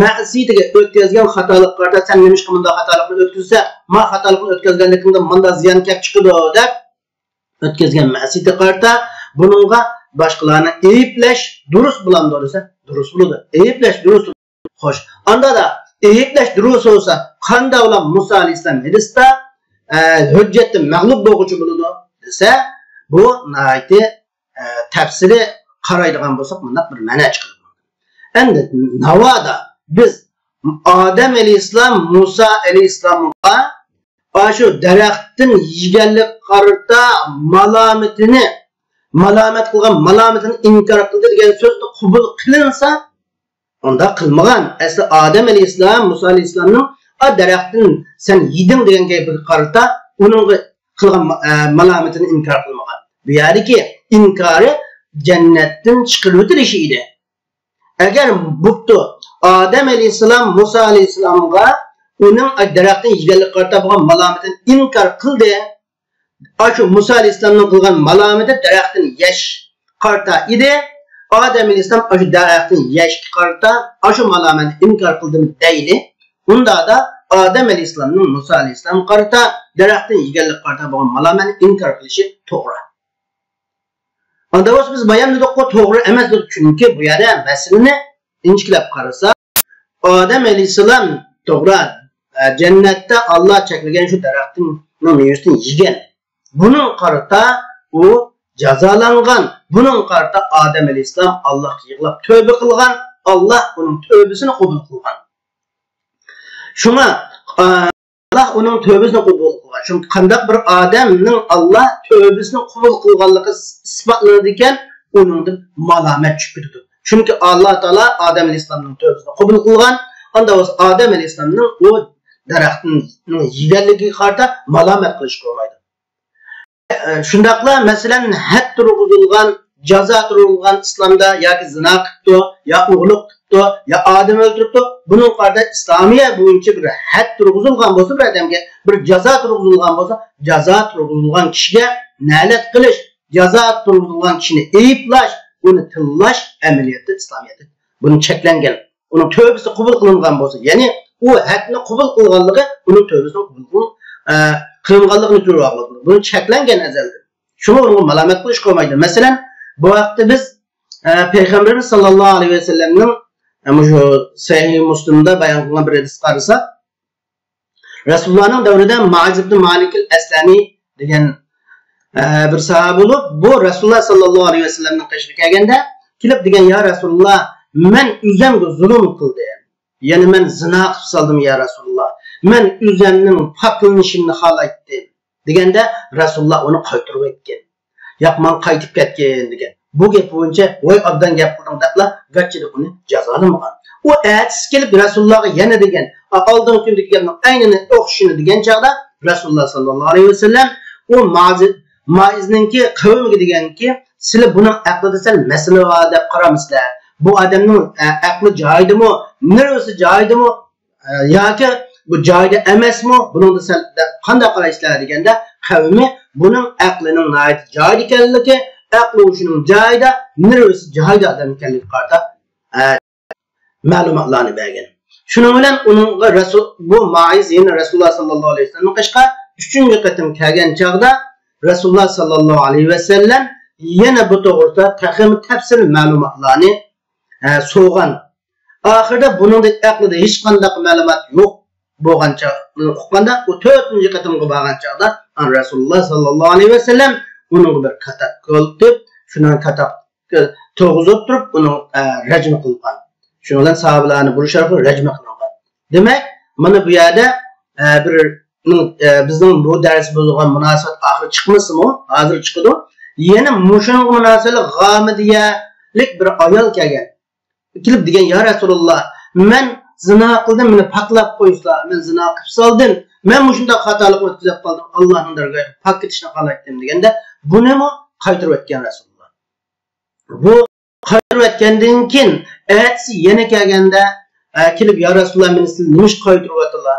مەسىيىتىگە ئۆتكۈزگەن خاتالىققا قارىتا سەن نېمىشقا مۇنداق خاتالىقنى ئۆتكۈزسەن، ما خاتالىقنى ئۆتكۈزگەنلىكىڭدىن مۇنداق زىيان كەپ چىقىدۇ دەپ ئۆتكۈزگەن مەسىيىتىگە قارىتا بۇنىڭغا باشقىلارنى ئەيىبلەش دۇرۇس بولامدۇ دېسە، دۇرۇس بولىدۇ. ئەيىبلەش دۇرۇس. خوش. ئاندا ئەيىبلەش دۇرۇس بولسا، قانداق بولۇپ مۇسا ئەلەيھىسسالام ھەدىستە، ئە، ھۆججەتتە مەغلۇپ بولغۇچى بولىدۇ؟ دېسە، بۇ ناھايىتى، ئە، تەپسىلىي قارايدىغان بولساق، مۇنداق بىر مەنە چىقىدۇ. ئەمدى ناۋادا بىز ئادەم ئەلەيھىسسالام مۇسا ئەلەيھىسسالامغا ئاشۇ دەرەختىن يېگەنلىككە قارىتا مالامىتىنى، مالامەت قىلغان مالامىتىنى ئىنكار قىلدى دېگەن سۆزنى قوبۇل قىلىنسا، ئۇنداق قىلمىغان. ئەسلى ئادەم ئەلەيھىسسالام مۇسا ئەلەيھىسسالامنىڭ «ئا، دەرەختىن سەن يېدىڭ» دېگەن گەپىگە قارىتا ئۇنىڭغا قىلغان، ئە، مالامىتىنى ئىنكار قىلمىغان. بۇ يەردىكى ئىنكارى جەننەتتىن چىقىرىۋېتىلىشى ئىدى. ئەگەر بوپتۇ، ئادەم ئەلەيھىسسالام مۇسا ئەلەيھىسسالامغا ئۇنىڭ دەرەختىن يېگەنلىكىگە قارىتا بولغان مالامىتىنى ئىنكار قىلدى. ئاشۇ مۇسا ئەلەيھىسسالامنىڭ قىلغان مالامىتى دەرەختىن يەش قارىتا ئىدى. ئادەم ئەلەيھىسسالام ئاشۇ دەرەختىن يەشكە قارىتا ئاشۇ مالامەتنى ئىنكار قىلدىمۇ دەيلى. ئۇنداقتا ئادەم ئەلەيھىسسالامنىڭ مۇسا ئەلەيھىسسالامغا قارىتا دەرەختىن يېگەنلىكىگە قارىتا بولغان مالامەتنى ئىنكار قىلىشى توغرا. ئاندا بولسا بىز بايان دېدۇققۇ، توغرا ئەمەس دېدۇق. چۈنكى بۇ يەردە مەسىلىنى ئىنچىكىلەپ قارىساق، ئادەم ئەلەيھىسسالام توغرا، ئە، جەننەتتە ئاللا چەكلىگەن شۇ دەرەختنىڭ مېۋىسىدىن يېگەن. بۇنىڭغا قارىتا ئۇ جازالانغان. بۇنىڭغا قارىتا ئادەم ئەلەيھىسسالام ئاللاغا يىغلاپ تۆبە قىلغان. ئاللا ئۇنىڭ تۆبىسىنى قوبۇل قىلغان. شۇڭا، ئە، ئاللا ئۇنىڭ تۆبىسىنى قوبۇل قىلغان. چۈنكى قانداق بىر ئادەمنىڭ ئاللا تۆبىسىنى قوبۇل قىلغانلىقى ئىسپاتلىنىدىكەن، ئۇنىڭدىن مالامەت چۈشۈپ كېتىدۇ. چۈنكى ئاللا تائالا ئادەم ئەلەيھىسسالامنىڭ تۆبىسىنى قوبۇل قىلغان. ئاندا بولسا ئادەم ئەلەيھىسسالامنىڭ ئۇ دەرەختنىڭ يېگەنلىكىگە قارىتا مالامەت قىلىشقا بولمايدۇ. شۇنداقلا، مەسىلەن، ھەد تۇرغۇزۇلغان، جازا تۇرغۇزۇلغان ئىسلامدا ياكى زىنا قىپتۇ، يا ئوغرىلىق قىپتۇ، يا ئادەم ئۆلتۈرۈپتۇ. بۇنىڭغا قارىتا ئىسلامىيە بويىچە بىر ھەد تۇرغۇزۇلغان بولسا، بىر ئادەمگە بىر جازا تۇرغۇزۇلغان بولسا، جازا تۇرغۇزۇلغان كىشىگە نەلەت قىلىش، جازا تۇرغۇزۇلغان كىشىنى ئەيىبلەش، ئۇنى تىللاش ئەمەلىيەتتە ئىسلامىيەتتە بۇنى چەكلەنگەن. ئۇنىڭ تۆبىسى قوبۇل قىلىنغان بولسا، يەنى ئۇ ھەدنى قوبۇل قىلغانلىقى ئۇنىڭ تۆبىسىنىڭ قوبۇل قىلىن-، ئە، قىلىنغانلىقىنى كۆرۈۋالغىلى بولىدۇ. بۇنى چەكلەنگەن ئەزەلدىن. شۇڭا ئۇنىڭغا مالامەت قىلىشقا بولمايدۇ. مەسىلەن، بۇ ھەقتە بىز، ئە، پەيغەمبىرىمىز ساللاللاھۇ ئەلەيھى ۋەسەللەمنىڭ، ئە، مۇشۇ سەھىھ مۇسلىمدا بايان قىلغان بىر ھەدىسكە قارىساق، رەسۇلۇللانىڭ دەۋرىدە مائىز ئىبن مالىكىل ئەسلەمى دېگەن، ئە، بىر ساھابە بولۇپ، بۇ رەسۇلۇللا ساللاللاھۇ ئەلەيھى ۋەسەللەمنىڭ قېشىغا كەلگەندە، كېلىپ دېگەن، يا رەسۇلۇللا، مەن ئۆزۈمگە زۇلۇم قىلدىم. يەنى مەن زىنا قىلىپ سالدىم، يا رەسۇلۇللا. مەن ئۆزۈمنىڭ پاكلىنىشىمنى خالايتتىم. دېگەندە، رەسۇلۇللا ئۇنى قايتۇرۇۋەتكەن. ياق، ماڭا قايتىپ كەتكىن دېگەن. بۇ گەپ بويىچە، ۋاي، ئوبدان گەپ قىلدىڭ دەپلا، گاچچىدا ئۇنى جازالىمىغان. ئۇ ئەتىسى كېلىپ رەسۇلۇللاغا يەنە دېگەن، ئا، ئالدىنقى كۈندىكى گەپنىڭ ئەينىنى ئوخشىشىنى دېگەن چاغدا، رەسۇلۇللا ساللاللاھۇ ئەلەيھى ۋەسەللەم ئۇ مازى-، مائىزنىڭكى قەۋمىگە دېگەنكى، سىلەر بۇنىڭ ئەقلىدە سەل مەسىلە بار دەپ قارامسىلەر؟ بۇ ئادەمنىڭ، ئە، ئەقلى جايىدىمۇ، نېرۋىسى جايىدىمۇ؟ ئە، ياكى بۇ جايىدا ئەمەسمۇ؟ بۇنىڭدا سەل قانداق قارايسىلەر دېگەندە، قەۋمى بۇنىڭ ئەقلىنىڭ ناھايىتى جايىدا ئىكەنلىكى، ئەقلى ھوشىنىڭ جايىدا، نېرۋىسى جايىدا ئادەم ئىكەنلىكىگە قارىتا، ئە، مەلۇماتلارنى بەرگەن. شۇنىڭ بىلەن ئۇنىڭغا رەسۇل، بۇ مائىز يەنە رەسۇلۇللا ساللاللاھۇ ئەلەيھى ۋەسەللەمنىڭ قېشىغا ئۈچىنچى قېتىم كەلگەن چاغدا، رەسۇلۇللا ساللاللاھۇ ئەلەيھى ۋەسەللەم يەنە بۇ توغرىسىدا تېخىمۇ تەپسىلىي مەلۇماتلارنى، ئە، سورىغان. ئاخىرىدا بۇنىڭدەك ئەقلىدە ھېچقانداق مەلۇمات يوق بولغان چاغ-، ئۇققاندا، ئۇ تۆتىنچى قېتىمغا بارغان چاغدا، رەسۇلۇللا ساللاللاھۇ ئەلەيھى ۋەسەللەم ئۇنىڭغا بىر كاتاك كۆلتۈپ، شۇنىڭ كاتاك تۇرغۇزۇپ تۇرۇپ، ئۇنىڭ، ئە، رەجمى قىلىنغان. شۇنىڭ بىلەن ساھابىلەرنى بۇرۇش ئارقىلىق رەجمى قىلىنغان. دېمەك، مانا بۇ يەردە، ئە، بىر، ئە، بىزنىڭ بۇ دەرس بولغان مۇناسىۋەت ئاخىرى چىقمىسىمۇ، ھازىر چىقىدۇ. يەنە مۇشۇنىڭغا مۇناسىۋەتلىك غامىدىيەلىك بىر ئايال كەلگەن. كېلىپ دېگەن، يا رەسۇلۇللا، مەن زىنا قىلدىم، مېنى پاكلاپ قويسىلا، مەن زىنا قىلىپ سالدىم، مەن مۇشۇنداق خاتالىقنى ئۆتكۈزۈپ قالدىم، ئاللانىڭ دەرگاھىغا پاك كېتىشنى خالايتتىم دېگەندە، بۇنىمۇ قايتۇرۇۋەتكەن رەسۇلۇللا. بۇ قايتۇرۇۋەتكەندىن كېيىن، ئەتىسى يەنە كەلگەندە، ئە، كېلىپ، يا رەسۇلۇللا، مېنى سىلەر نېمىشقا قايتۇرۇۋاتىلا؟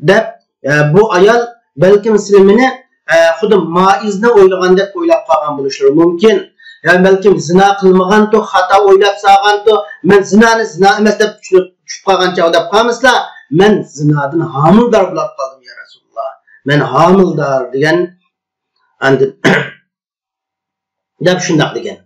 دەپ، ئە، بۇ ئايال بەلكىم سىلەر مېنى، ئە، خۇددى مائىزنى ئويلىغاندەك ئويلاپ قالغان بولۇشلىرى مۇمكىن. يا بەلكىم زىنا قىلمىغانتۇ، خاتا ئويلاپ سالغانتۇ، مەن زىنانى زىنا ئەمەس دەپ چۈشىنىپ، چۈشۈپ قالغان چاغ دەپ قالمىسىلا، مەن زىنادىن ھامىلىدار بولۇپ قالدىم، يا رەسۇلۇللا. مەن ھامىلىدار دېگەن، ئاندىن دەپ شۇنداق دېگەن.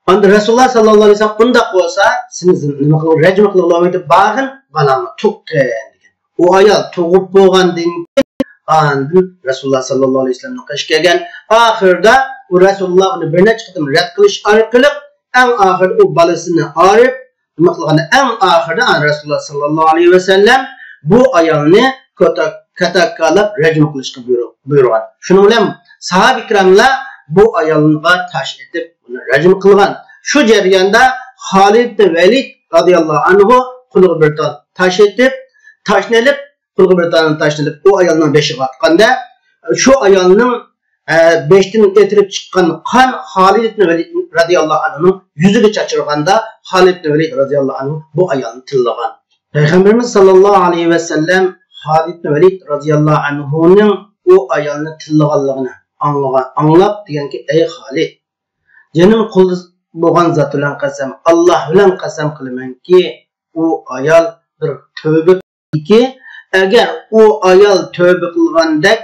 ئاندىن رەسۇلۇللا ساللاللاھۇ ئەلەيھى ۋەسەللەم، ئۇنداق بولسا، سېنى زىن-، نېمە قىلغىلى، رەجم قىلغىلى بولمايدۇ، بارغىن، بالاڭنى تۇغقىن دېگەن. ئۇ ئايال تۇغۇپ بولغاندىن كېيىن، ئاندىن رەسۇلۇللا ساللاللاھۇ ئەلەيھى ۋەسەللەمنىڭ قېشىغا كەلگەن. ئاخىرىدا ئۇ رەسۇلۇللا ئۇنى بىر نەچچە قېتىم رەت قىلىش ئارقىلىق، ئەڭ ئاخىرىدا ئۇ بالىسىنى ئايرىپ، نېمە قىلغاندا، ئەڭ ئاخىرىدا رەسۇلۇللا ساللاللاھۇ ئەلەيھى ۋەسەللەم بۇ ئايالنى كاتا-، كاتاكالاپ رەجم قىلىشقا بۇيرۇ-، بۇيرۇغان. شۇنىڭ بىلەن ساھابە ئىكراملار بۇ ئايالغا تاش ئېتىپ، ئۇنى رەجم قىلغان. شۇ جەرياندا خالىد ئىبن ۋەلىد رازىياللاھۇ ئەنھۇ قولىغا بىر تال تاش ئېتىپ، تاشنى ئېلىپ، قولىغا بىر تال تاشنى ئېلىپ، ئۇ ئايالنىڭ بېشىغا ئاتقاندا، شۇ ئايالنىڭ، ئە، بېشىدىن ئېتىلىپ چىققان قان خالىد ئىبن ۋەلىد رازىياللاھۇ ئەنھۇنىڭ يۈزىگە چاچرىغاندا، خالىد ئىبن ۋەلىد رازىياللاھۇ ئەنھۇ بۇ ئايالنى تىللىغان. پەيغەمبىرىمىز ساللاللاھۇ ئەلەيھى ۋەسەللەم خالىد ئىبن ۋەلىد رازىياللاھۇ ئەنھۇنىڭ ئۇ ئايالنى تىللىغانلىقىنى ئاڭلىغان، ئاڭلاپ دېگەنكى، ئەي خالىد، جېنىم قۇلدا بولغان زات بىلەن قەسەم، ئاللا بىلەن قەسەم قىلىمەنكى، ئۇ ئايال بىر تۆۋبە قىلدىكى، ئەگەر ئۇ ئايال تۆۋبە قىلغاندەك،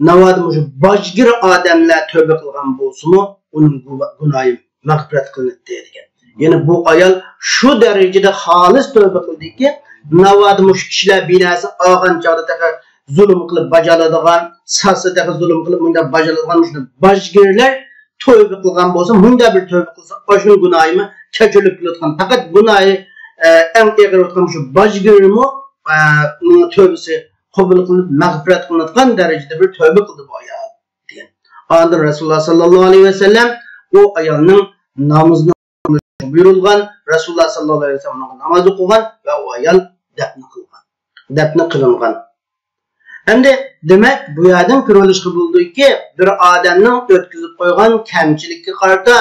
ناۋادا مۇشۇ باجگىر ئادەملەر تۆۋبە قىلغان بولسىمۇ، ئۇنىڭ گۇ-، گۇناھى مەغپىرەت قىلىناتتى دېگەن. يەنى بۇ ئايال شۇ دەرىجىدە خالىس تۆۋبە قىلدىكى، ناۋادا مۇشۇ كىشىلەر بىناسى ئالغان چاغدا تېخى زۇلۇم قىلىپ باجالىدىغان، ساتسا تېخى زۇلۇم قىلىپ مۇنداق باجالىدىغان مۇشۇ باجگىرلەر تۆۋبە قىلغان بولسا، مۇنداق بىر تۆۋبە قىلسا، ئاشۇنىڭ گۇناھىمۇ كەچۈرۈلۈپ كېلىۋاتقان، پەقەت گۇناھى، ئە، ئەڭ ئېغىر بولغان مۇشۇ باجگىرمۇ، ئە، ئۇنىڭ تۆۋبىسى قوبۇل قىلىنىپ، مەغپىرەت قىلىنىدىغان دەرىجىدە بىر تۆۋبە قىلدى بۇ ئايال، دېگەن. ئاندىن رەسۇلۇللا ساللاللاھۇ ئەلەيھى ۋەسەللەم ئۇ ئايالنىڭ نامىزىنى بۇيرۇلغان، رەسۇلۇللا ساللاللاھۇ ئەلەيھى ۋەسەللەم ئۇنىڭغا ناماز ئوقۇغان ۋە ئۇ ئايال دەپنە قىلغان. دەپنە قىلىنغان. ئەمدى، دېمەك، بۇ يەردىن كۆرۈۋېلىشقا بولىدۇكى، بىر ئادەمنىڭ ئۆتكۈزۈپ قويغان كەمچىلىككە قارىتا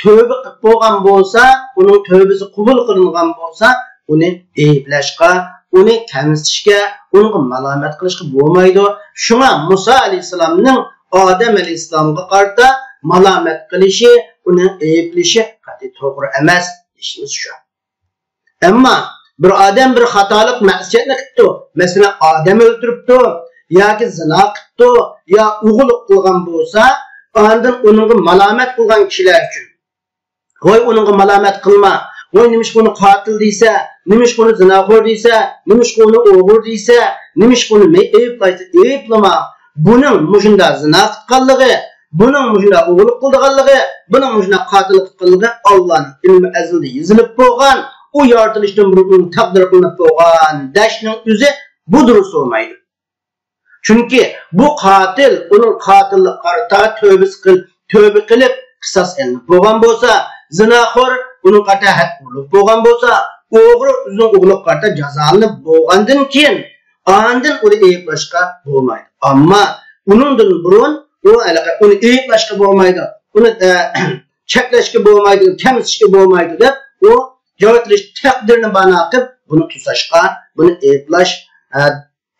تۆۋبە قىلىپ بولغان بولسا، ئۇنىڭ تۆۋبىسى قوبۇل قىلىنغان بولسا، ئۇنى ئەيىبلەشكە، ئۇنى كەمسىتىشكە، ئۇنىڭغا مالامەت قىلىشقا بولمايدۇ. شۇڭا مۇسا ئەلەيھىسسالامنىڭ ئادەم ئەلەيھىسسالامغا قارىتا مالامەت قىلىشى، ئۇنى ئەيىبلىشى قەتئىي توغرا ئەمەس، دېيىشىمىز شۇ. ئەمما بىر ئادەم بىر خاتالىق، مەسىيەتنى قىپتۇ، مەسىلەن، ئادەم ئۆلتۈرۈپتۇ ياكى زىنا قىپتۇ يا ئوغرىلىق قىلغان بولسا، ئاندىن ئۇنىڭغا مالامەت قىلغان كىشىلەر ئۈچۈن، ۋاي، ئۇنىڭغا مالامەت قىلما، ۋاي، نېمىشقا ئۇنى قاتىل دېيسە، نېمىشقا ئۇنى زىناخور دېيسە، نېمىشقا ئۇنى ئوغرى دېيسە، نېمىشقا ئۇنى مەي-، ئەيىبلەيسە، ئەيىبلىما. بۇنىڭ مۇشۇنداق زىنا قىلغانلىقى، بۇنىڭ مۇشۇنداق ئوغرىلىق قىلىدىغانلىقى، بۇنىڭ مۇشۇنداق قاتىللىق قىلغانلىقى ئاللانىڭ ئىلمى ئەزەلدە يېزىلىپ بولغان، ئۇ يارىتىلىشتىن بۇرۇن ئۇنىڭ تەقدىرى قىلىنىپ بولغان دەشنىڭ ئۆزى بۇ دۇرۇس بولمايدۇ. چۈنكى بۇ قاتىل، ئۇنىڭ قاتىللىقىغا قارىتا تۆۋبىسى قىل-، تۆۋبە قىلىپ، قىساس ئېلىنىپ بولغان بولسا، زىناخور ئۇنىڭغا قارىتا ھەد ئۇرۇلۇپ بولغان بولسا، ئوغرى ئۆزىنىڭ ئوغرىلىقىغا قارىتا جازالىنىپ بولغاندىن كېيىن، ئاندىن ئۇنى ئەيىبلەشكە بولمايدۇ. ئەمما ئۇنىڭدىن بۇرۇن ئۇ ھېلىقى ئۇنى ئەيىبلەشكە بولمايدۇ، ئۇنى، ئە، چەكلەشكە بولمايدۇ، كەمسىتىشكە بولمايدۇ دەپ، ئۇ يارىتىلىش تەقدىرىنى بانا قىلىپ، بۇنى توساشقا، بۇنى ئەيىبلەش، ئە،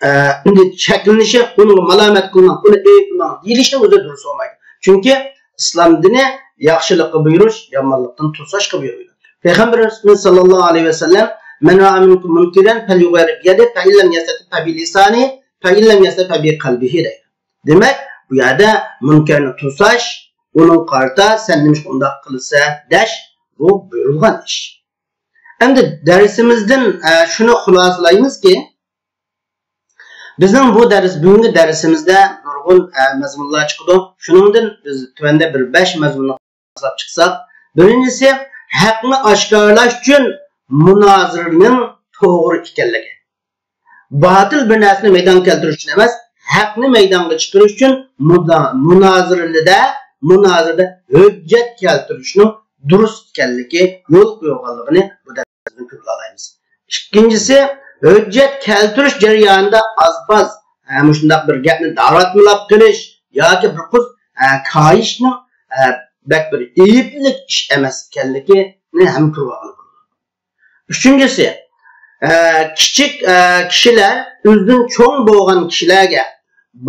ئە، ئەمدى چەكلىنىشى، ئۇنىڭغا مالامەت قىلماڭ، ئۇنى ئەيىبلىمەڭ دېيىلىشنىڭ ئۆزى دۇرۇس بولمايدۇ. چۈنكى ئىسلام دىنى ياخشىلىققا بۇيرۇش، يامانلىقتىن توساشقا بۇيرۇيدۇ. پەيغەمبىرىمىز ساللاللاھۇ ئەلەيھى ۋەسەللەم، مَنْ رَأَى مِنْكُمْ مُنْكَرًا فَلْيُغَيِّرْهُ بِيَدِهِ فَإِنْ لَمْ يَسْتَطِعْ فَبِلِسَانِهِ فَإِنْ لَمْ يَسْتَطِعْ فَبِقَلْبِهِ دەيدۇ. دېمەك، بۇ يەردە مۇنكەرنى توساش، ئۇنىڭغا قارىتا سەن نېمىشقا ئۇنداق قىلىسەن دەش، بۇ بۇيرۇلغان ئىش. ئەمدى دەرسىمىزدىن، ئە، شۇنى خۇلاسىلايمىزكى، بىزنىڭ بۇ دەرس، بۈگۈنكى دەرسىمىزدە نۇرغۇن، ئە، مەزمۇنلار چىقىدۇ. شۇنىڭدىن بىز تۆۋەندە بىر بەش مەزمۇننى خۇلاسىلاپ چىقساق، بىرىنچىسى، ھەقنى ئاشكارىلاش ئۈچۈن مۇنازىرىنىڭ توغرا ئىكەنلىكى. باتىل بىر نەرسىنى مەيدانغا كەلتۈرۈش ئۈچۈن ئەمەس، ھەقنى مەيدانغا چىقىرىش ئۈچۈن مۇدا-، مۇنازىرىدە، مۇنازىرىدە ھۆججەت كەلتۈرۈشنىڭ دۇرۇس ئىكەنلىكى، يول قويۇلغانلىقىنى بۇ دەرستىن كۆرۈۋالالايمىز. ئىككىنچىسى، ھۆججەت كەلتۈرۈش جەريانىدا ئاز-پاز، ھە، مۇشۇنداق بىر گەپنى داۋراتمىلاپ قىلىش ياكى بىر قىز، ھە، كايىشنىڭ، ھە، بەك بىر ئەيىبلىك ئىش ئەمەس ئىكەنلىكىنى ھەم كۆرۈۋالغىلى بولىدۇ. ئۈچىنچىسى، ئە، كىچىك، ئە، كىشىلەر ئۆزىدىن چوڭ بولغان كىشىلەرگە،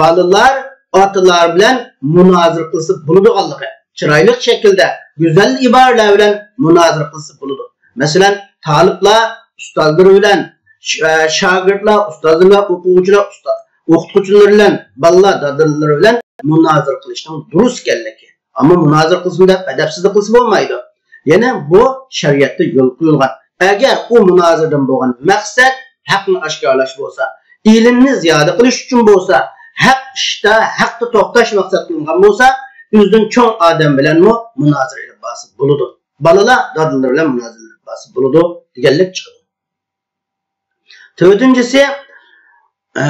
بالىلار ئاتىلار بىلەن مۇنازىرە قىلسا بولىدىغانلىقى، چىرايلىق شەكىلدە، گۈزەل ئىبارىلەر بىلەن مۇنازىرە قىلسا بولىدۇ. مەسىلەن، تالىپلار ئۇستازلىرى بىلەن، ش-، ئە، شاگىرتلار ئۇستازلىرى بىلەن، ئوقۇغۇچىلار ئۇستا-، ئوقۇتقۇچىلىرى بىلەن، بالىلار دادىلىرى بىلەن مۇنازىرە قىلىشنىڭ دۇرۇس ئىكەنلىكى. ئەمما مۇنازىرە قىلسىمۇ دەپ ئەدەپسىزلىك قىلسا بولمايدۇ. يەنە بۇ شەرىئەتتە يول قويۇلغان. ئەگەر ئۇ مۇنازىرىدىن بولغان مەقسەت ھەقنى ئاشكارىلاش بولسا، ئىلىمنى زىيادە قىلىش ئۈچۈن بولسا، ھەق ئىشتا، ھەقتە توختاش مەقسەت قىلىنغان بولسا، ئۆزىدىن چوڭ ئادەم بىلەنمۇ مۇنازىرە ئېلىپ بارسا بولىدۇ. بالىلار دادىلىرى بىلەن مۇنازىرە ئېلىپ بارسا بولىدۇ دېگەنلىك چىقىدۇ. تۆتىنچىسى، ئە،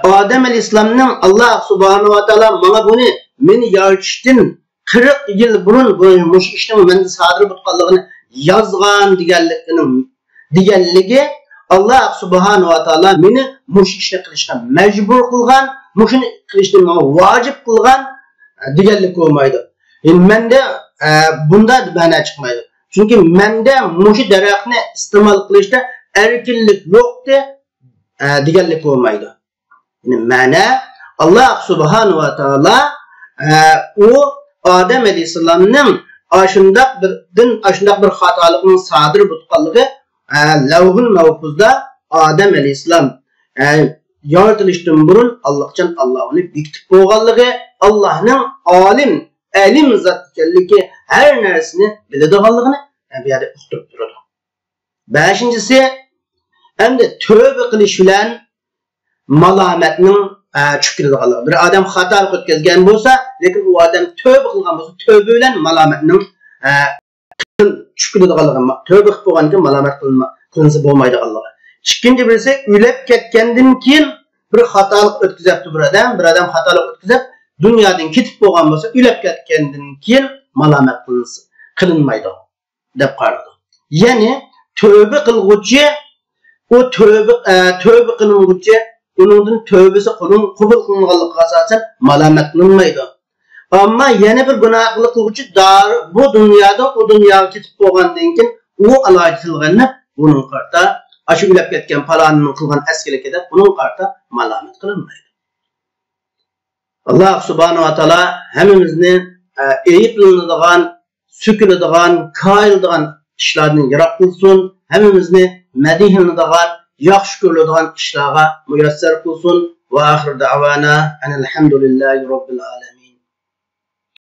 ئادەم ئەلەيھىسسالامنىڭ، ئاللا سۇبھانەھۇ ۋە تائالا ماڭا بۇنى، مېنى يارىتىشتىن قىرىق يىل بۇرۇن بۇ، مۇشۇ ئىشنىڭ مەندە سادىر بولغانلىقىنى يازغان دېگەنلىكىنىڭ، دېگەنلىكى، ئاللا سۇبھانەھۇ ۋە تائالا مېنى مۇشۇ ئىشنى قىلىشقا مەجبۇر قىلغان، مۇشۇنى قىلىشنى ماڭا ۋاجىپ قىلغان، ئە، دېگەنلىك بولمايدۇ. يەنى مەندە، ئە، بۇنداق مەنە چىقمايدۇ. چۈنكى مەندە مۇشۇ دەرەخنى ئىستېمال قىلىشتا ئەركىنلىك يوقتى، ئە، دېگەنلىك بولمايدۇ. يەنى مەنە، ئاللا سۇبھانەھۇ ۋە تائالا، ئە، ئۇ ئادەم ئەلەيھىسسالامنىڭ ئاشۇنداق بىر دىن، ئاشۇنداق بىر خاتالىقنىڭ سادىر بولغانلىقى، ئە، لەۋھۇل مەھفۇزدا ئادەم ئەلەيھىسسالام، ئە، يارىتىلىشتىن بۇرۇن ئاللىقاچان ئاللا ئۇنى بېكىتىپ قويغانلىقى، ئاللانىڭ ئالىم، ئەلىم زات ئىكەنلىكى، ھەر نەرسىنى بىلىدىغانلىقىنى، ئە، بۇ يەردە ئۇقتۇرۇپ تۇرىدۇ. بەشىنچىسى، ئەمدى تۆبە قىلىش بىلەن مالامەتنىڭ، ئە، چۈشۈپ كېتىدىغانلىقى. بىر ئادەم خاتالىق ئۆتكۈزگەن بولسا، لېكىن ئۇ ئادەم تۆبە قىلغان بولسا، تۆبە بىلەن مالامەتنىڭ، ئە، چۈشۈپ كېتىدىغانلىقى، تۆبە قىلىپ بولغاندىن كېيىن مالامەت قىلىنما-، قىلىنسا بولمايدىغانلىقى. ئىككىنچى بىرسى، ئۆلۈپ كەتكەندىن كېيىن بىر خاتالىق ئۆتكۈزۈپتۇ بىر ئادەم، بىر ئادەم خاتالىق ئۆتكۈزۈپ، دۇنيادىن كېتىپ بولغان بولسا، ئۆلۈپ كەتكەندىن كېيىن مالامەت قىلىنسا، قىلىنمايدۇ دەپ قارىلىدۇ. يەنى تۆبە قىلغۇچى، ئۇ تۆبە، ئە، تۆبە قىلىنغۇچى، ئۇنىڭدىن تۆبىسى قوبۇل، قوبۇل قىلىنغانلىقىغا ئاساسەن مالامەت قىلىنمايدۇ. ئەمما يەنە بىر گۇناھلىق قىلغۇچى دار-، بۇ دۇنيادا، ئۇ دۇنياغا كېتىپ بولغاندىن كېيىن ئۇ ئالاھىدە تىلغا ئېلىنىپ، بۇنىڭغا قارىتا، ئاشۇ ئۆلۈپ كەتكەن پالانىنىڭ قىلغان ئەسكىلىكى دەپ، بۇنىڭغا قارىتا مالامەت قىلىنمايدۇ. ئاللا سۇبھانەھۇ ۋە تائالا ھەممىمىزنى، ئە، ئەيىبلىنىدىغان، سۆكۈلىدىغان، كايىلىدىغان ئىشلاردىن يىراق قىلسۇن. ھەممىمىزنى مەدھىيلىنىدىغان، ياخشى كۆرۈلىدىغان ئىشلارغا مۇيەسسەر قىلسۇن. ۋە ئاخىر دەۋانا ئەنىل ھەمدۇلىللاھى رەببىل ئالەمىن.